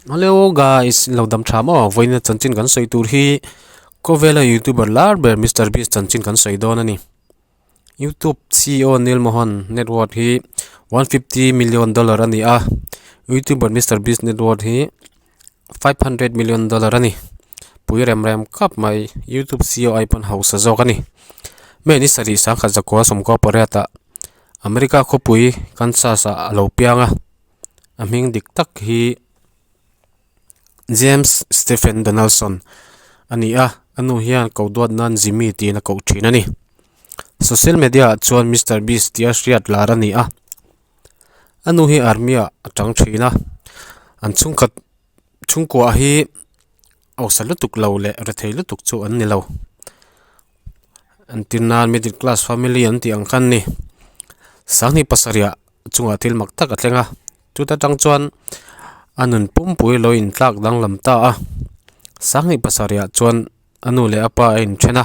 Hello guys, lo dam tha maw? Vawiina chanchin kan sawi tur hi khawvela youtuber lar ber Mister Beast chanchin kan sawi dawn a ni. Youtube C_E_O Neal Mohan net worth hi 150 million dollar a ni a, youtuber Mister Beast net worth hi 500 million dollar a ni. Pui rem rem khap mai youtube C_E_O ai pawn hausa zawk a ni. May ni sarih sangkhat zakua sawmkua pariat ah America khawpui Kansas ah a lo piang a. A hming dik tak hi James Stephen Donaldson a ni a, a nu hian ko duat nan Jimmy tiin a koh thin a ni. Social media ah chuan Mister Beast tia hriat lar a ni a, a nu hi army ah a tang thin a, an chhungkhat chhungkua hi hausa lutuk lo leh rethei lutuk chu an ni lo. Entir nan middle class family an tih ang khan ni sanghnih pasarih ah chungah thil mak tak a thleng a chuta tang chuan a nun pumpui lo intlak danglam ta a sanghnih pasarih ah chuan a nu leh a pa a inthen a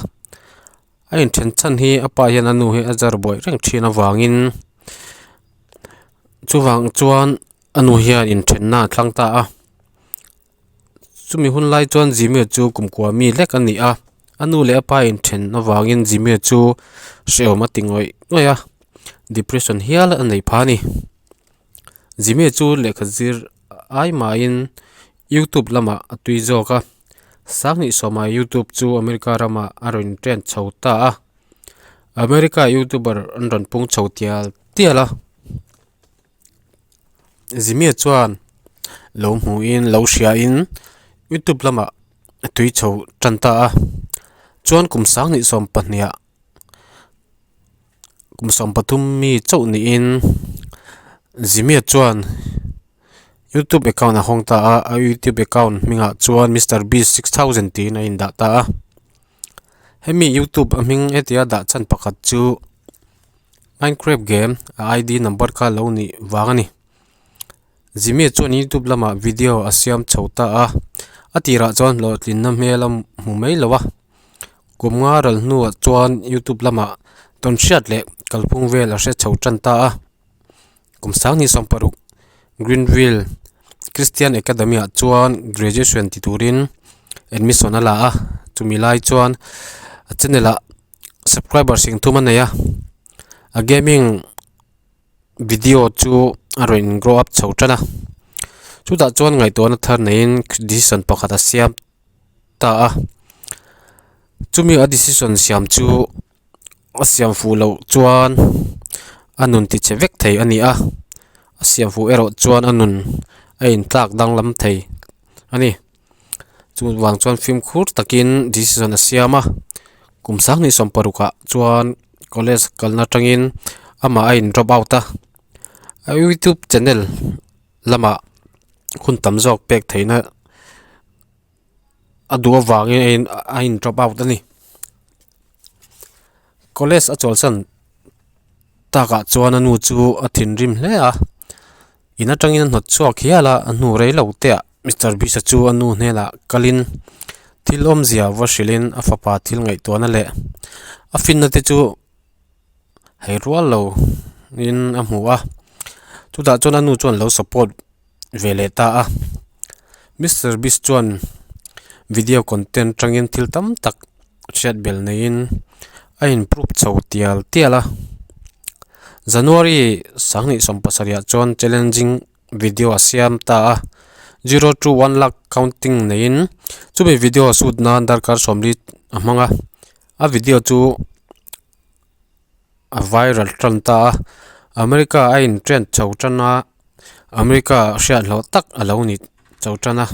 a inthen chhan hi a pa hian a nu hi a zar buai reng thin avangin chuvang chuan a nu hian inthenna a thlang ta a. Chumi hun lai chuan Jimmy chu kumkua mi lek a ni a, a nu leh a pa inthen avangin Jimmy chu hrehawm a ti ngawih ngawih a, depression hial a nei pha a ni. Jimmy chu lehkha zir ai mahin youtube lamah a tui zawk a, sanghnih sawmah youtube chu America ramah a rawn trend chho ta a, America youtuber an rawn pung chho tial tial a. Jimmy chuan lo hmuhin lo hriain youtube lamah a tui chho tan ta a chuan kum sanghnih sawm pahnih ah kum sawm pathum mi chauh niin Jimmy chuan youtube account a hawng ta a a youtube account hmingah chuan mister beast 6000 tiin a indah ta a hemi youtube a hming hetia dah chhan pakhat chu. Minecraft game a ID number kha lo nih vang a ni. Jimmy chuan youtube lamah video a siam chho ta a, a tirah chuan hlawhtlinna hmel a hmu mai lo a, kum nga ral hnuah chuan youtube lamah tawnhriat leh kalphung vel a hre chho tan ta a. Kum sanghnih sawmparuk Greenville Christian Academy ah chuan graduation ti turin admission a la a, chumi lai chuan a channel ah subscriber sing thum a nei a a gaming video chu a rawn in grow up chho tan a chutah chuan ngaihtuahna thar neiin decision pakhat a siam ta a chumi a decision siam chu a siam fuh loh chuan a nun ti che vek thei a ni a a siam fuh erawh chuan a nun a intlak danglam thei a ni. Chuvang chuan fimkhur takin decision a siam a, kum sanghnih sawmparuk ah chuan college kalna atangin amah a in drop out a, a youtube channel lamah hun tam zawk pek theihna a duh avangin a in a in drop out a ni. College a chawlhsan takah chuan a nu chu a thinrim hle a, in atangin a hnawt chhuak hial a, a hnu rei lo te ah. Mister Beast-a chu a nu hnenah kalin thil awmzia va hrilhin a fapa thil ngaihtuahna leh a finna te chu hei rual lo in a hmu a, chutah chuan a nu chuan lo support ve leh ta a. Mister Beast chuan video content atangin thil tam tak hriat bel neiin a improve chho tial tial a, January sanghnih sawmpasarih ah chuan challenging video a siam ta a zero to one lakh counting neiin chumi video shoot nan darkar sawmli a hmang a a video chu a viral tan ta a America a in trend chho tan a America hriat hlawh tak a lo ni chho tan a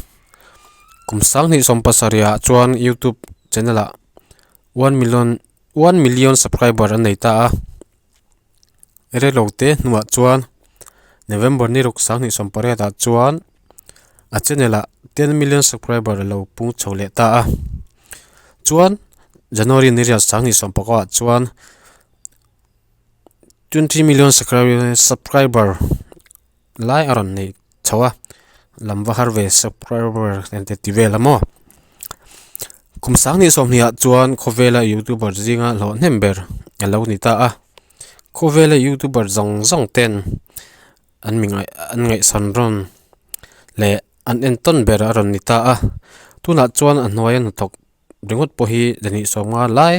kum sanghnih sawm pasarih ah chuan youtube channel ah one million one million subscriber a nei ta a. Reilote hnuah chuan November ni ruk sanghnih sawmpariat ah chuan a channel ah ten million subscriber a lo pung chho leh ta a chuan January ni riat sanghnih sawmpakua ah chuan 20 million subscriber lai a rawn nei chho a lam va har ve subscriber te ti vel a maw kum sanghnih sawmhnih ah chuan khawvela youtuber zinga hlawh hnem ber a lo ni ta a khawvela youtuber zawng zawng ten an mi ngaih an ngaihsan rawn leh. an entawn ber a rawn ni ta a tunah chuan a hnuaia hnathawk ringawt pawh hi zahnih sawmnga lai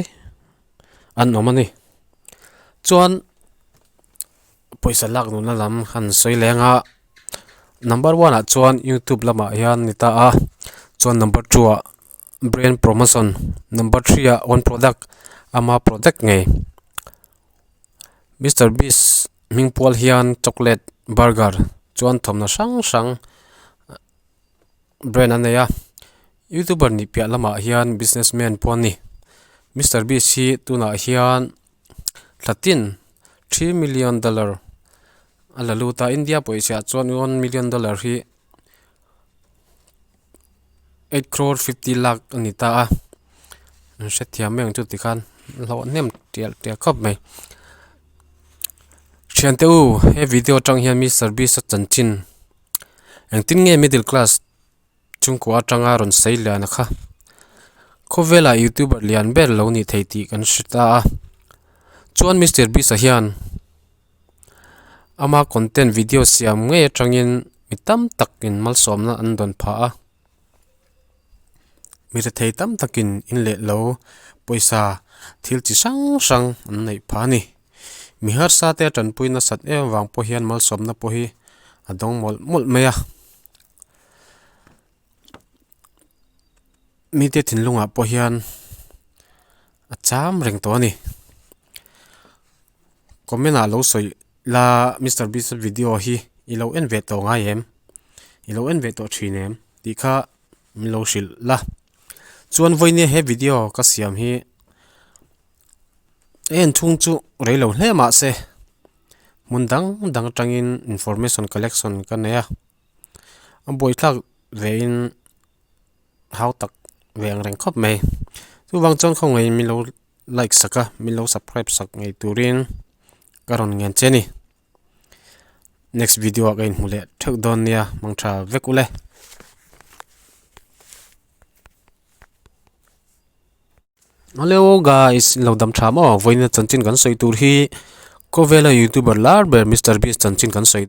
an awm a ni chuan pawisa lak nuna lam han sawi leng a number one ah chuan youtube lamah hian ni ta a chuan number two ah brand promotion number three ah own product ama product ngei mister beast hming pual hian chocolate burger chuan thawmhnaw hrang hrang brand a nei a youtuber nih piah lamah hian business man pawh a ni mister beast hi tunah hian thla tin three million dollar a la lut a india pawisa ah chuan one million dollar hi eight crore fifty lakh a ni ta a an hrethiam mai ang chu tikhan hlauh hnem tial tial khawp mai thiante u he video atang hian mister beast a chanchin. Engtin nge middle class chhungkua atanga rawn sawi lian a kha? Khawvelah youtuber lian ber lo nih thei tih kan hre ta a. Chuan Mister Beast-a hian ama content video siam ngei atangin mi tam takin malsawmna an dawn phah a. Mi rethei tam takin in leh lo pawisa thil chi hrang hrang an neih phah a ni. Mi harsa te a tanpui nasat em avang pawh hian malsawmna pawh hi a dawng mawlh mawlh mai a mite thinlungah pawh hian a cham reng tawh a ni comment ah lo sawi la mister beast video hi i lo en ve tawh ngai em i lo en ve tawh thin em tih kha min lo hrilh la chuan vawinia he video ka siam hi. En chhung chu rei lo hle mah se hmun dang dang atangin information collection ka nei a a buaithlak ve in hau tak ve ang reng khawp mai chuvang chuan khawngaih min lo like sak a min lo subscribe sak ngei turin ka rawn ngen che a ni next video ah ka inhmu leh theuh dawn nia mangtha vek ule. Hello guys in lo dam tha maw vawiin a chanchin kan sawi tur hi khawvela youtuber lar ber mister beast chanchin kan sawi.